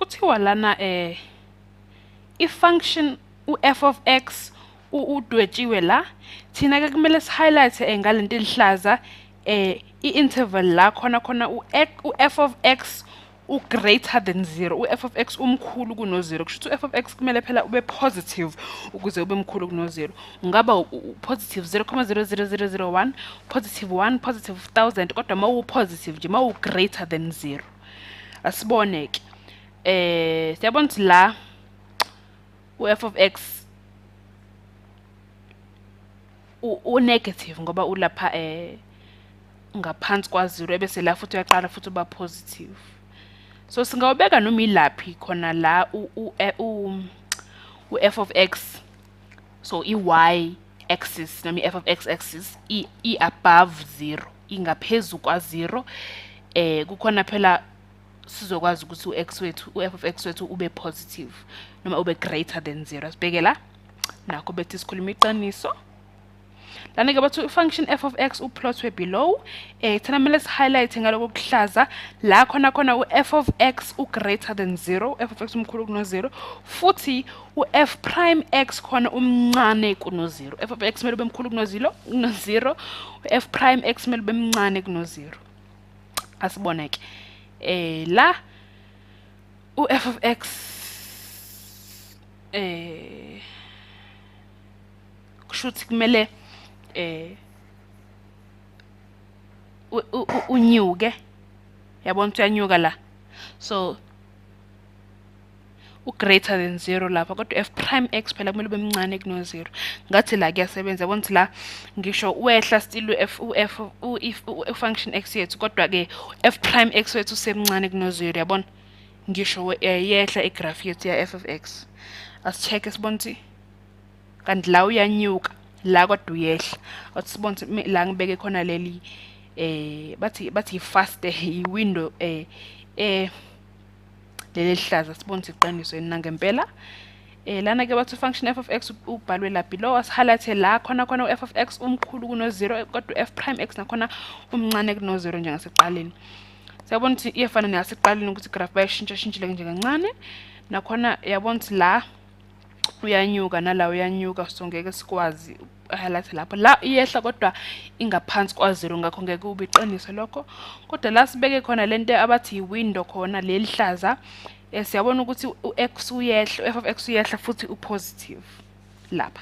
Kuthiwa lana i-function u-f of x udwetshiwe la, thina ke kumele si-highlight ngalento elihlaza i-interval la khona khona u-f of x u-greater than 0, u-f of x umkhulu kuno-0. Kusho ukuthi u-f of x kumele phela ube positive ukuze ube mkhulu kuno-0. Ungaba positive 0,00001, positive 1, positive 1000, kodwa uma u-positive nje, uma u-greater than 0. Asibone ke. Siyabona ukuthi la u-f of x u-negative ngoba ulapha ngaphansi kwa-0, ebese la futhi uyaqala futhi uba positive. So singawubeka noma ilaphi khona la u-f of x, so i-y axis noma i-f of x axis i-above 0, ingaphezu kwa-0. Kukhona phela sizokwazi ukuthi u-x wethu, u-f of x wethu ube positive noma ube greater than 0. Sibheke la, nakho bethi sikhuluma iqiniso. Lana ke bathi function f of x uplotwe below. Thina kumele si-highlight ngaloko kuhlaza la khona khona u-f of x u-greater than 0, f of x umkhulu kuno-0, futhi u-f prime x khona umncane kuno-0. F of x kumele ube mkhulu kuno-0, u-f prime x kumele ube mncane kuno-0. Asibone ke la u-f of x kusho ukuthi kumele unyuke, yabona ukuthi uyanyuka la, so u-greater than 0 lapha, kodwa f prime x phela kumele ube mncane kuno-0. Ngathi la kuyasebenza, yabona ukuthi la ngisho wehla still u-f u-f u-if u-function x yethu, kodwa ke f prime x wethu usemncane kuno-0, yabona ngisho yehla igraph yethu ya f of x. Asi-check sibone ukuthi kanti la uyanyuka la kodwa uyehla. Athi sibone ukuthi la ngibeke khona leli bathi fast i-window leli lihlaza, sibone ukuthi iqiniso yini nangempela. Lana ke bathi function f of x ubhalwe la below, asi-highlight la khona khona u-f of x umkhulu kuno-0, kodwa u-f prime x nakhona umncane kuno-0 njengasekuqaleni. Siyabona ukuthi iyefana neyasekuqaleni ukuthi igraph bayishintsha shintshile nje kancane. Nakhona yabona ukuthi la uyanyuka nala uyanyuka, so ngeke sikwazi highlight lapho. La iyehla kodwa ingaphansi kwa-0, ngakho ngeke kube iqiniso lokho. Kodwa la sibeke khona lento abathi i-window khona lelihlaza, siyabona ukuthi u-x uyehla, u-f of x uyehla futhi u-positive lapha.